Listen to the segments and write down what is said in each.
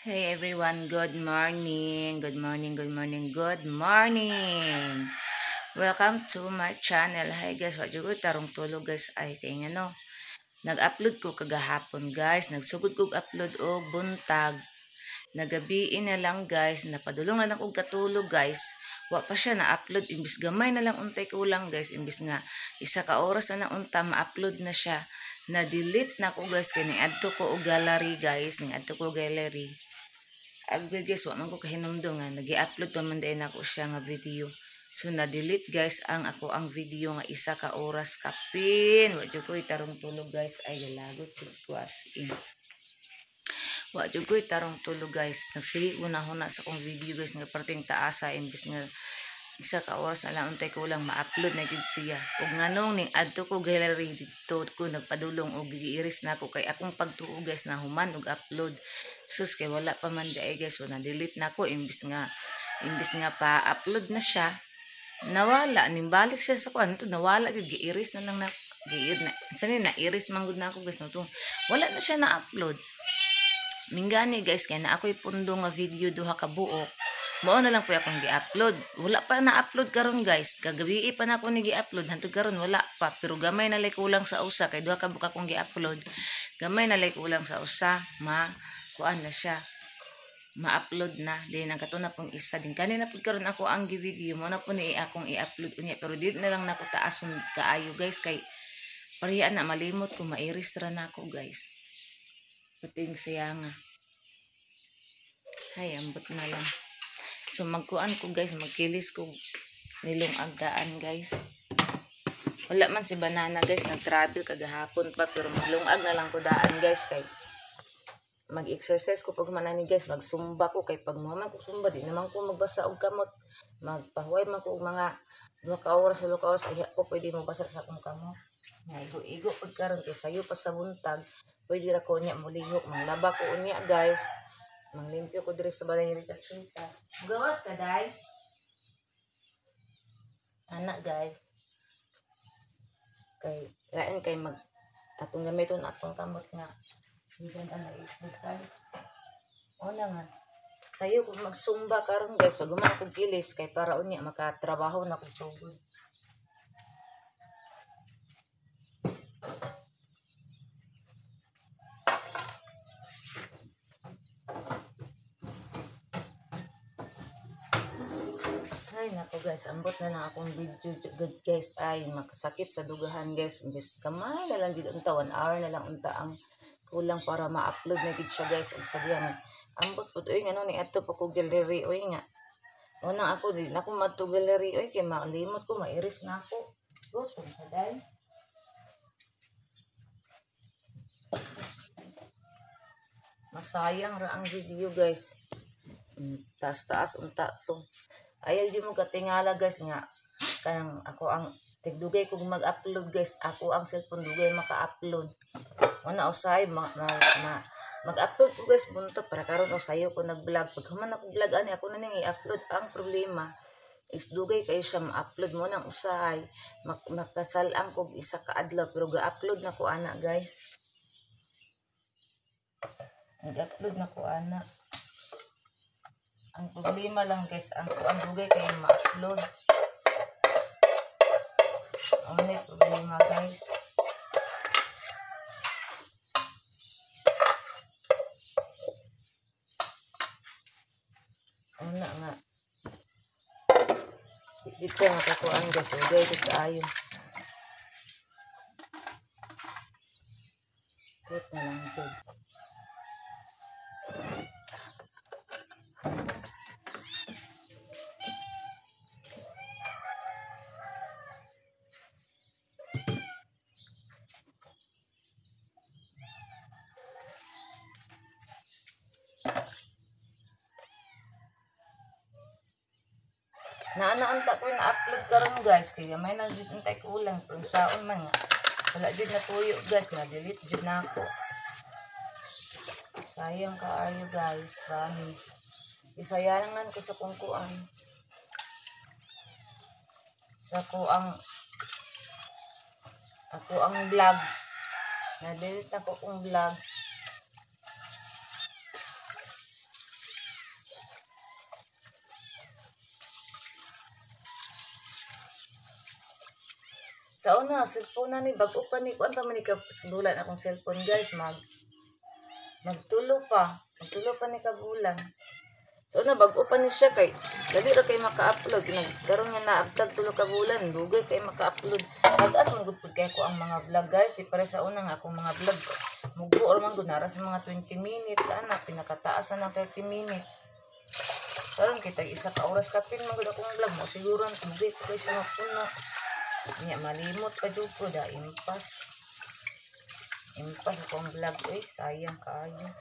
Hey everyone, good morning, good morning, good morning, good morning. Welcome to my channel. Hi guys, wa jud ko tarong tulog guys ay kay ngano. Nag-upload ko kagahapon guys, nagsugod ko upload og buntag. Nagabiin na lang guys, napadulong na lang og katulog guys. Wa pa siya na-upload, imbis gamay na lang untay kulang guys, imbis nga isa ka oras na lang unta ma-upload na siya. Na-delete na ko guys kay niadto ko og gallery guys, niadto ko gallery. Agay guys, wa man ko kahinumdum nga nagi-upload pa man dayon ako siya nga video. So na-delete guys ang ako ang video nga isa ka oras kapin. Wa jud koy tarong tulog guys, ay galagot jud ko as in. Wa jud koy tarong tulog guys. Nagsige ko na huna sa akong video guys nga perting taasa imbis nga isa ka oras na lang untay kulang ma-upload na gyud siya. Ug nganong ning adto ko gallery didto ko nagpadulong og giiris na ako kay akong pagtuo guys na human og upload. Sus kay wala pa man diay guys, so na-delete na ko imbis nga pa-upload na siya. Nawala ning balik siya sa kuan to, nawala gyud, giiris na lang na giir na. Sa ni na iris man gud na ako guys no to. Wala na siya na-upload. Minggani guys kay na ako'y pundo nga video duha ka buok. Mao na lang po akong gi-upload. Wala pa na-upload karon guys. Kagabi pa na ako ni gi-upload. Hantod karon wala pa. Pero gamay na lay kulang sa usa kay duha ka buok akong gi-upload. Gamay na lay kulang sa usa, ma kuan na siya. Ma-upload na. Din ang kato na pong isa din kanina pud karon ako ang gi-video mo na po ni akong i-upload unya, pero dili na lang nako taason kaayo guys kay pareha na malimot ko, mairis ra nako guys. Pating siya nga. Hay, ambot na lang. So magkuan ko guys, magkilis ko nilong agdaan guys. Wala man si Banana guys, nag-travel kagahapon pa, pero maglungag na lang ko daan guys kay mag-exercise ko pag manani guys, magsumba ko kay pag muhaman ko sumba di naman ko magbasa og kamot. Magpahuway man ko og mga 2 ka oras, 3 ka oras ay ko pwede mo basa sa akong kamot. Nga igo-igo pag karon kay sayo pa sa buntag, pwede ra ko unya molihok, manglaba ko unya guys. Manglimpyo ko diri sa balay ni Rita. Gawas ka day. Ana guys. Kay lain kay mag atong gamiton atong kamot nga gikan ana exercise. O na nga. Sayo kung magsumba karon guys pag human kog kilis kay para unya makatrabaho na kog sugod. Ay nako guys, ambot na lang akong video good guys ay makasakit sa dugahan guys. Imbes kamay na lang jud unta, 1 hour na lang unta ang kulang para ma-upload na gid siya guys. Og sabihan ambot pud oy ngano ni adto pa ko gallery oy nga. Una ako di na ko madto gallery oy kay malimot ko, mairis na ako. Gutom ka dai. Masayang ra ang video guys. Taas-taas unta to. Ayaw di mo katingala guys nga kanang ako ang tigdugay kog mag-upload guys, ako ang cellphone dugay maka-upload. Una usay mag-upload ko guys bunto para karon usayo ko nag-vlog. Pag human ako vlog ani ako na ning i-upload. Ang problema is dugay kayo siya ma-upload mo nang usahay makasal-ang kog isa ka adlaw pero ga-upload na ko ana guys. Nag-upload na ko ana. Ang problema lang guys, ang kuan dugay kay ma-upload. Ang problema guys. Una nga. Di ko makakuan guys, dugay gud kaayo. Put na lang jud. Naana-unta ko na-upload karon guys kay gamay na jud untay kulang pero saon man nga wala jud natuyo guys, na delete jud nako. Sayang kaayo guys, promise. Isayangan ko sa kungkuan. Sa ko ang ako ang vlog. Na delete na ko kong vlog. Sa una, cellphone na ni, bago pa ni, kuan pa man ni kabulan akong cellphone guys, magtulo pa. Magtulo pa ni kabulan. So una, bago pa ni siya kay, dali ra kay maka-upload. Karon nga naabtag tulo ka bulan, dugay kay maka-upload. Pag-as mangud pud kay ko ang mga vlog guys, di pare sa una nga akong mga vlog. Mugo or man gud nara sa mga 20 minutes ana, pinakataas na ng 30 minutes. Karon kita isa ka oras kapin man gud akong vlog mo siguro ang tubig ko siya mapuno. Nya malimot pa jud ko da impas. Impas akong vlog oy, sayang kaayo.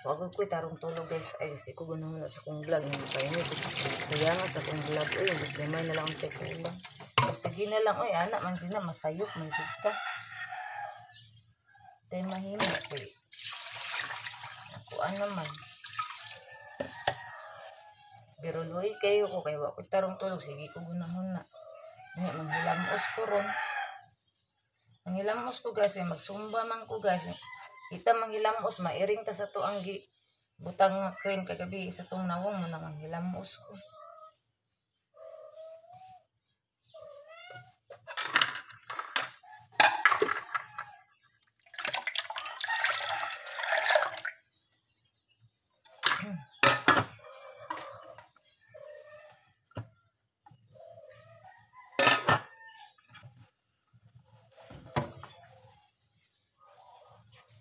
Wag ko tarong tulog guys. Ay si ko gunahon na sa akong vlog ini pa ini. Sayang sa akong vlog oy, mas gamay na lang ang tekulang. O sige na lang oy, ana man jud na masayop man jud ta. Tay mahimo oy. Ako ana man. Pero luoy kayo ko kay wa ko tarong tulog, sige ko gunahon na. Nya manghilamos ko ron. Manghilamos ko guys, ay magsumba man ko guys. Kita manghilamos, mairing ta sa to ang butang nga cream kagabi sa tong nawong mo na manghilamos ko.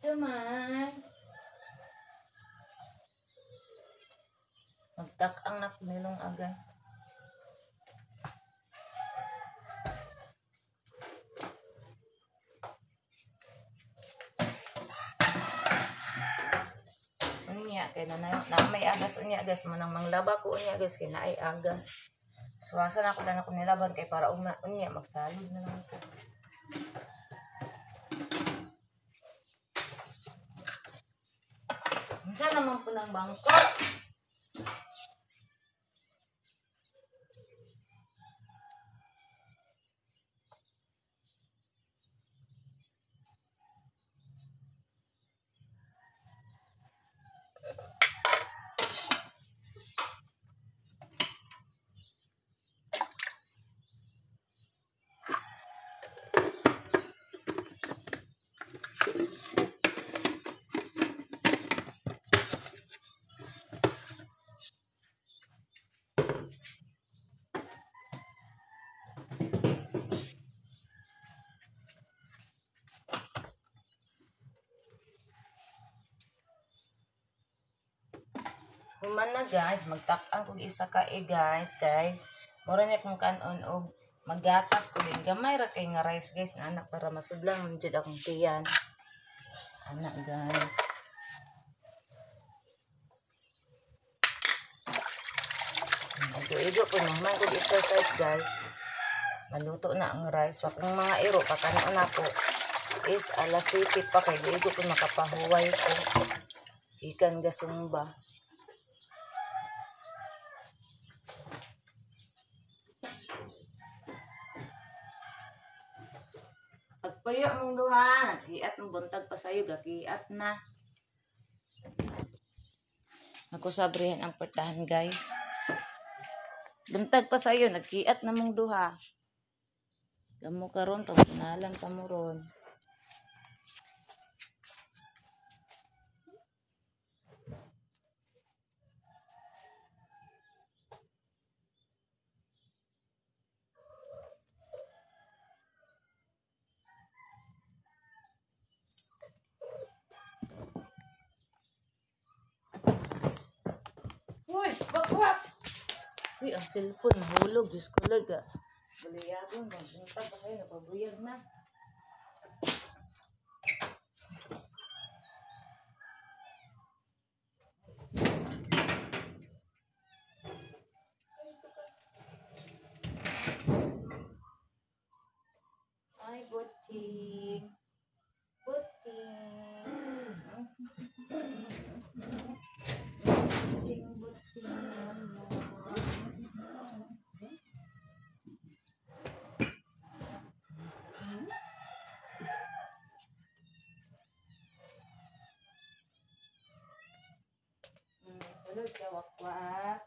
Duman. Magtak-ang na nilong agay. Unya kay na may agas unya guys, manang manglaba ko unya guys kay naay agas. Suwasa na ako dan ako nilaban kay para unya magsalod na lang ko. Unsa naman po ng bangko? Human na guys, magtak-ang kog isa ka guys kay mura niya kung kanon og maggatas ko din gamay ra kay nga rice guys na anak para masudlan man jud akong tiyan. Anak guys. Igo-igo po nang man kog exercise guys. Maluto na ang rice. Wa kung mga iro pakanon nako is alas 7 pa kay igo po makapahuway ko. Ikan gasumba. Pagpuyo mong duha, nagkiat ng buntag pa sayo, gakiat na. Ako sabrihan ang portahan guys. Buntag pa sayo, nagkiat na mong duha. Gamo karon, pagpunalan ka mo ron. Uy, bakwap! Uy, ang cellphone, nahulog. Diyos ko, Lord, ka. Baliyagon, magbunta pa sa'yo, napabuyag na. Ay, butching. Butching. Butching, butching. Sulod ka, wakwak.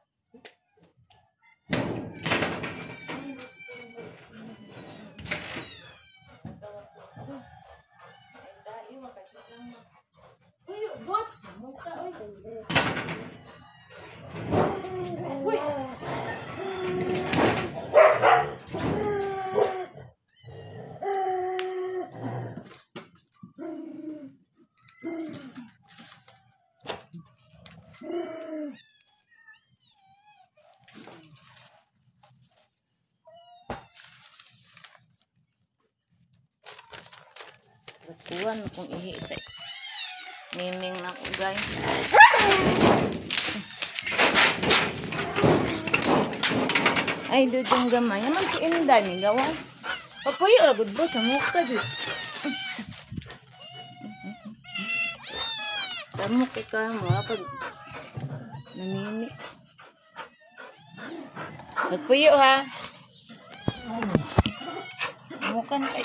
Kuan kung ihi sa miming na ko guys. Ay, dudong gamay. Yaman si Inda ni gawa. Papuyo ra gud bo sa muka jud. Sa muka ka mo pag namimi. Papuyo ha. Mukan kay.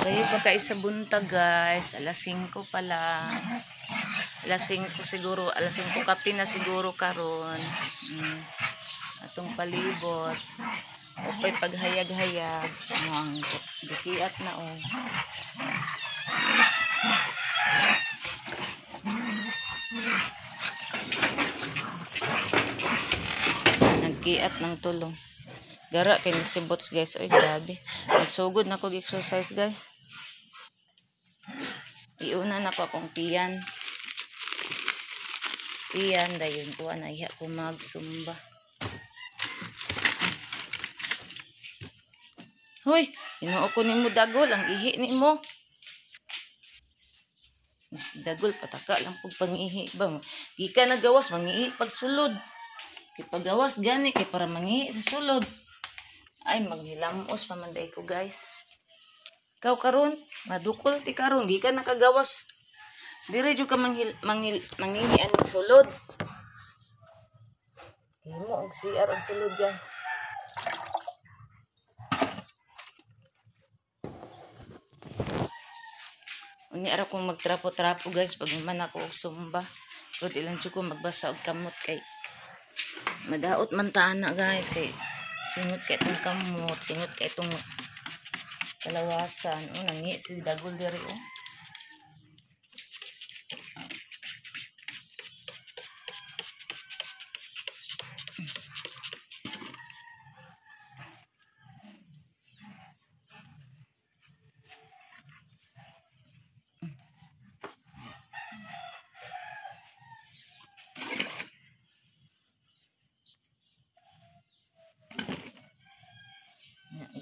Kayo pagka isa buntag guys, alas 5 pala. Alas 5 siguro, alas 5 kape na siguro karon. Atong palibot. Upay paghayag-hayag. Ang gikiat na oh. Nagkiat ng tulong. Gara kay ni si Bots guys. Oy grabe. Nagsugod na ko exercise guys. Iuna na ko akong tiyan. Tiyan dayon ko ana iha ko magsumba. Hoy, Ginoo ko nimo dagol ang ihi nimo. Dagol pataka lang pug pangihi ba. Gikan nagawas mangihi pagsulod. Kay pagawas gani kay para mangihi sa sulod. Ay maghilamos pa man day ko guys. Ikaw karon, madukol ti karon, gikan nakagawas. Dire jud ka mangihi ang sulod. Himo og CR ang sulod guys. Unya ra kong magtrapo-trapo guys pag man ako og sumba. Pero ilang jud ko magbasa og kamot kay madaot man ta ana guys kay singot kay itong kamot, singot kay itong kalawasan. Oh, nangi si dagol diri oh.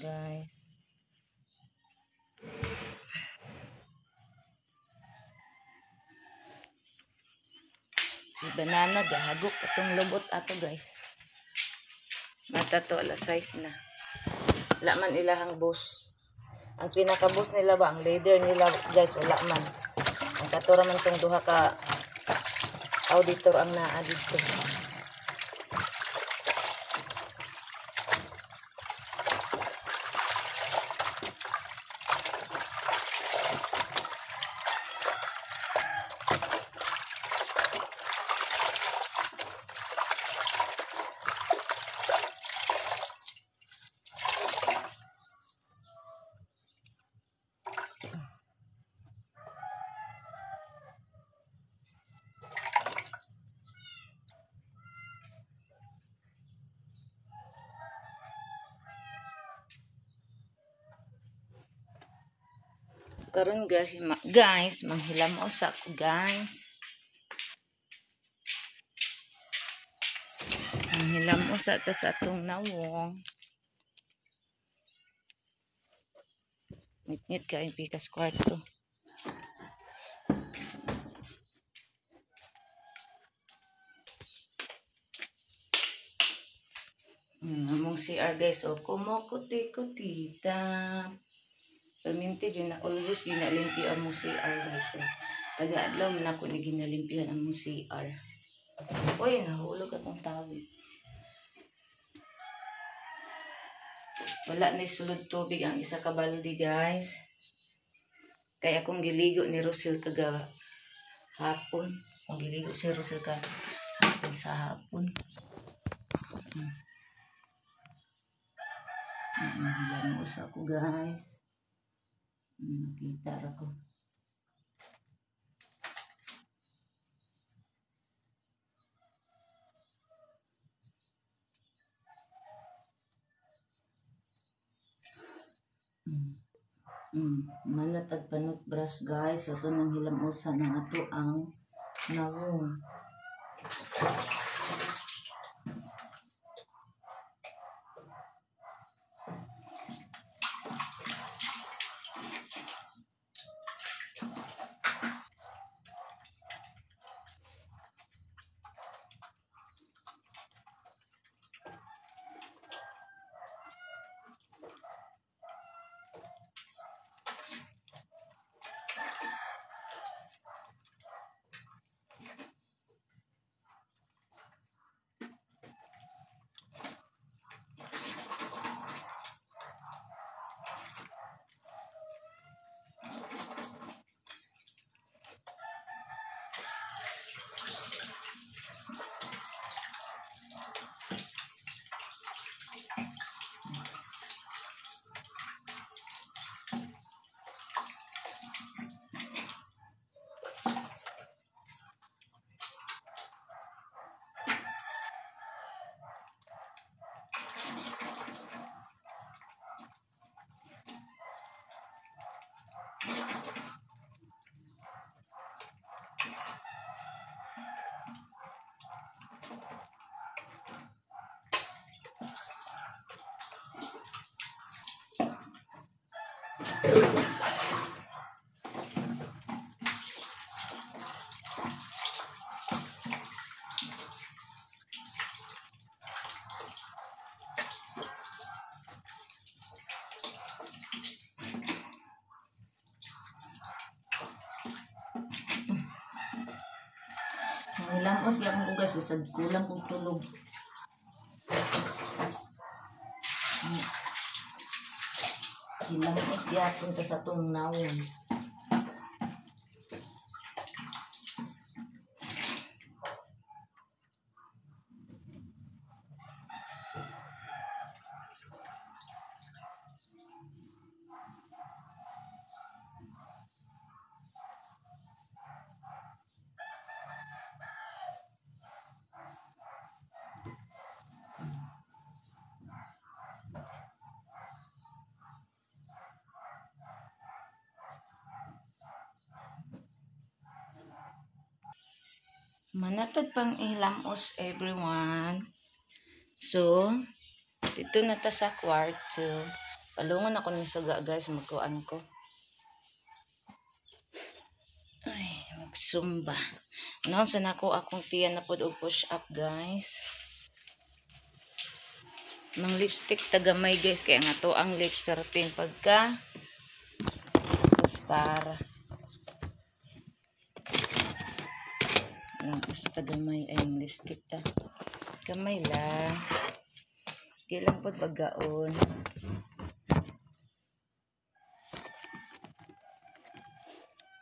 Guys. Banana gahagok atong lobot ato guys. Mata to alas 6 na. Wala man ilahang boss. Ang pinaka-boss nila ba, ang leader nila guys, wala man. Ang katura man tong duha ka auditor ang naa dito. Karon guys, guys, manghilamos ako guys. Manghilamos ta sa atong nawong. Ngit-ngit kay pikas kwarto. Among CR guys, o kumukuti-kutita. Perminti yun na always yun na limpyo ang mong CR guys. Taga-adlaw man ako ni ginalimpyohan ang mong CR. Uy, nahulog akong tawid. Wala na sulod tubig ang isa ka balde guys. Kaya akong giligo ni Rosel kaga hapon. Akong giligo si Rosel ka hapon sa hapon. Hilamos ako guys. Nakita ra ko. Manatag panut brush guys. So ito nang hilamusan ng ato ang nawong. Hilamos gyapon ko guys, bisag kulang kog tulog. Hilamos gyapon ta sa tong nawong. Manatag pang hilamos everyone. So, dito na ta sa kwarto. Palungon ako ng suga guys, magkuan ko. Ay, magsumba. Noon sa nako akong tiyan na pod og push up guys. Mang lipstick tagamay guys, kaya nga to ang lips pero tin pagka para basta gamay ay ang lipstick ta. Gamay lang. Di lang pod bagaon.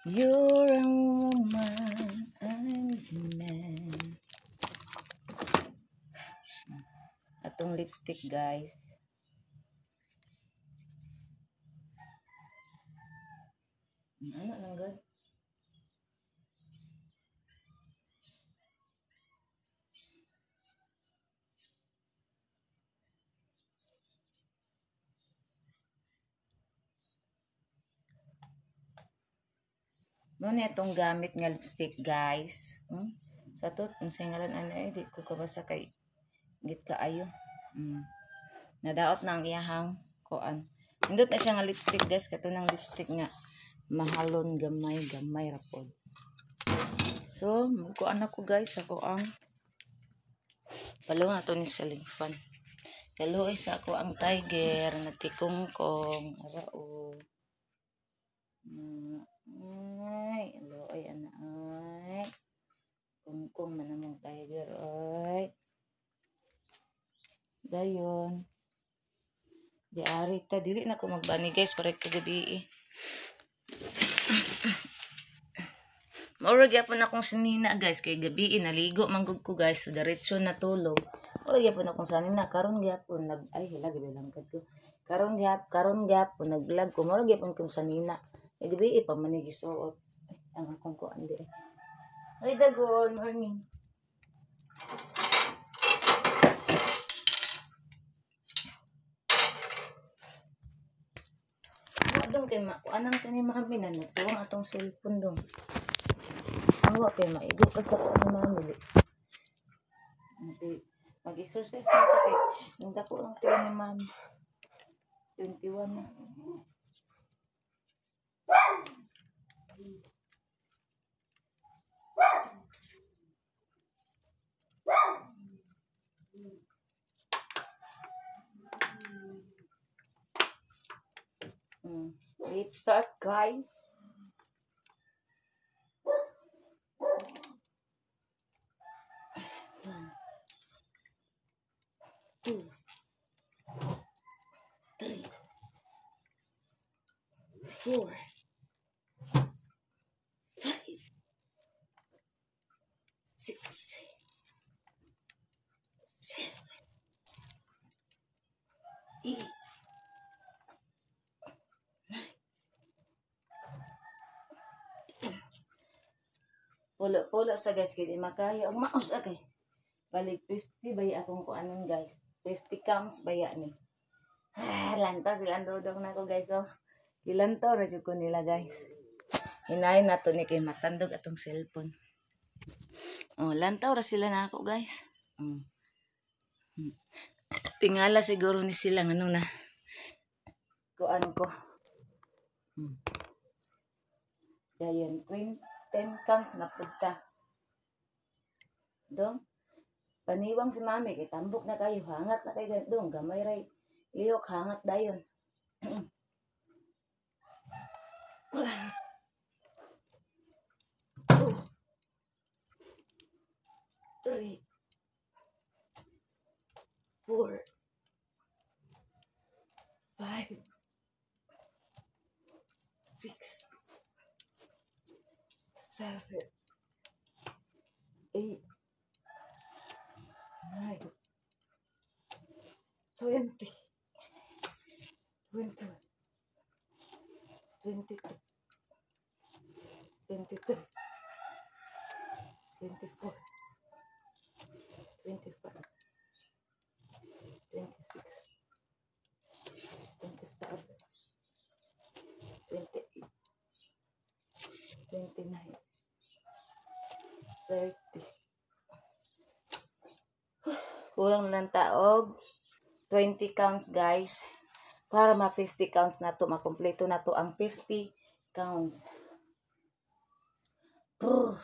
You're a woman, I'm the man. Atong lipstick guys. Ano lang god? Muna itong gamit nga lipstick guys. Sa to, unsay ngalan ana eh, di ko kabasa kay git kaayo. Nadaot na ang iyahang kuan. Indot na siya nga lipstick guys, kato nang lipstick nga mahalon gamay gamay ra pod. So, magkuan ako guys, ako ang palungan ato ni ceiling fan. Kaluoy sa ako ang tiger nagtikongkong arao. Ay, luoy ana ay. Kungkong man among tiger ay. Dayon. Di ari ta dili na ko magbani guys para kagabi eh. Maura gyapon akong sinina guys kay gabi naligo man gud ko guys, so diretso natulog. Mura gyapon akong sanina karon gyapon nag ay hala gibilangkad ko. Karon gyapon nag-vlog ko mura gyapon kong sanina. Eh gabi pa man ni gisuot. Ay, ang akong kuan di. Ay dagon, morning. Dong kay makuanan ka ni mami na natuwang atong cellphone dong. Awa kay maigo ka sa ni mami. Mag-exercise na ka kay dako ang tiyan ni mami. 21 na. Let's start, guys. One, two, three, four, five, six, seven, eight, 9. Pulo-pulo sa guys, kaya di makaya. Ang maos, okay. Balik 50 baya akong kuanon guys. 50 counts baya ni. Ah, lantaw silang dudong na ko guys. Oh. Gilantaw ra jud ko nila guys. Hinayin nato ni kay matandog atong cellphone. Oh, lantaw ra sila na ako guys. Tingala siguro ni sila ngano na kuan ko. Dayon 10 counts na pud ta. Dong paniwang si mami kay tambok na kayo, hangat na kayo dong, gamay ray lihok hangat dayon. 1, 2, 3, 4, 5, 6, 7, 8, 9, 20, 21, 22, 23, 24, 25, 26, 27, 28, 29, 30. Kulang lang taog 20 counts guys para ma 50 counts na to, makumpleto na to ang 50 counts. Brr.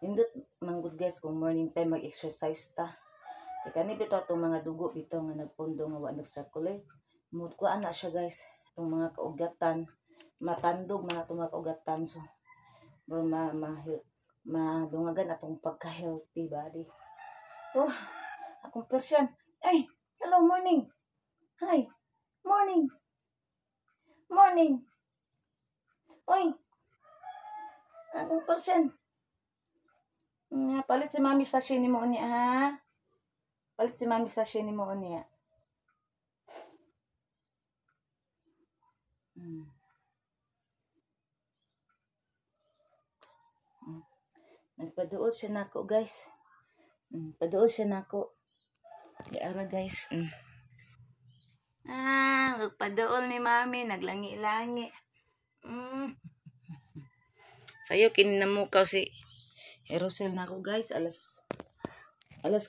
Nindot manggod guys kung morning time mag-exercise ta. Kay kani bitaw atong mga dugo bitaw nga nagpundo nga wa nag-circulate. Mudkuan na siya guys itong mga kaugatan, matandog man atong mga kaugatan, so bro madungagan atong pagka-healthy body. Oh, akong Persian. Ay, hello, morning. Hi, morning. Morning. Oy, akong Persian. Nga, palit si mami sa ni mo niya, ha? Palit si mami sa ni mo niya. Nagpaduol siya nako guys. Paduol siya nako. Diara guys. Ah, nagpaduol ni mami, naglangi-langi. Sayo kinamukaw si Erosel nako guys, alas 4,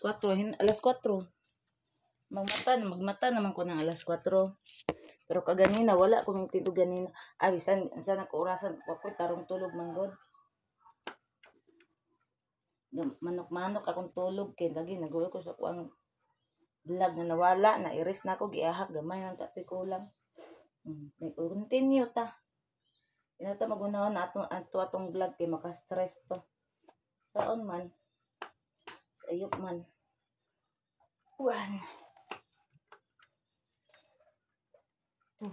alas 4. Magmata naman ko ng alas 4. Pero kaganina wala ko mong tindog ganina. Ah, bisan unsa na ko orasan, wa koy tarong tulog manggod. Manok-manok akong tulog kay lagi nagulo ko sa kuang vlog na nawala na iris na ako giahak gamay nang tatoy kulang. Continue ta. Inata magunahon na atong atong vlog kay maka-stress to. Saon man? Sa ayok man. 1, 2,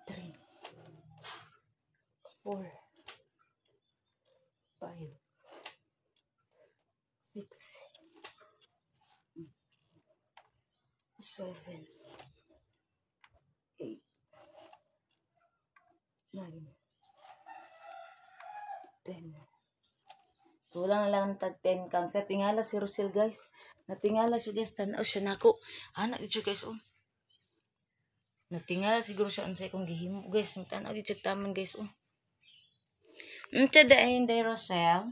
3, 4, 5, 6, 7, 8, 9, 10. Kulang na lang tag 10 counts. Tingala si Rosel, guys. Natingala siya, guys. Tanaw siya nako. Anak siya, guys, oh. Natingala siguro siya unsay kong gihimo, guys. Tanaw gid siya taman, guys, oh. Unsa da Inday Rosel?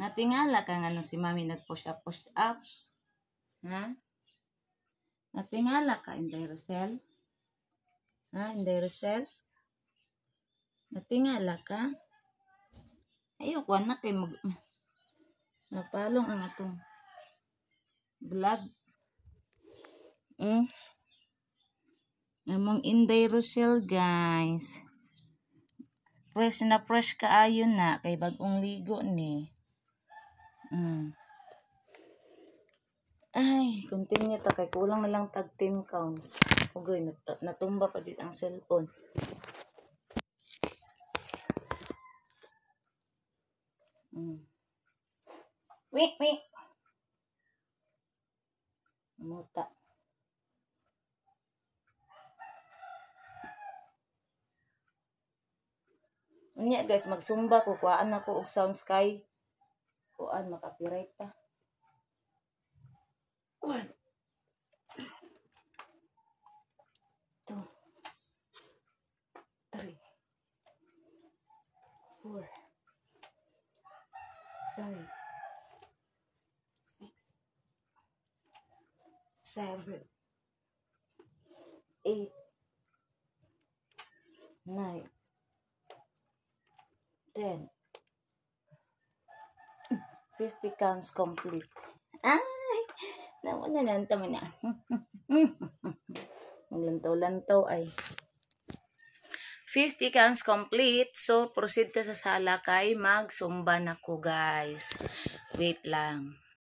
Natingala ka nga nang si Mami nag-push up, push up. Ha? Natingala ka, Inday Rosel? Ha, Inday Rosel? Natingala ka? Ayaw ko na kay mag napalong ang atong vlog. Among Inday Rosel, guys. Fresh na fresh kaayo na kay bagong ligo ni. Ay, continue ta kay kulang na lang tag 10 counts. Ugoy, natumba pa dit ang cellphone. Wait, wait. Muta. Unya guys, magsumba ko, kuhaan ako og sound sky. Kuan makapiright ta. 1, 2, 3, 4, 5, 6, 7, 8, 9, 10. 50 counts complete. Ay! Nawala na ang tama na. Maglantaw-lantaw ay. 50 counts complete. So, proceed ta sa sala kay magsumba na ko, guys. Wait lang.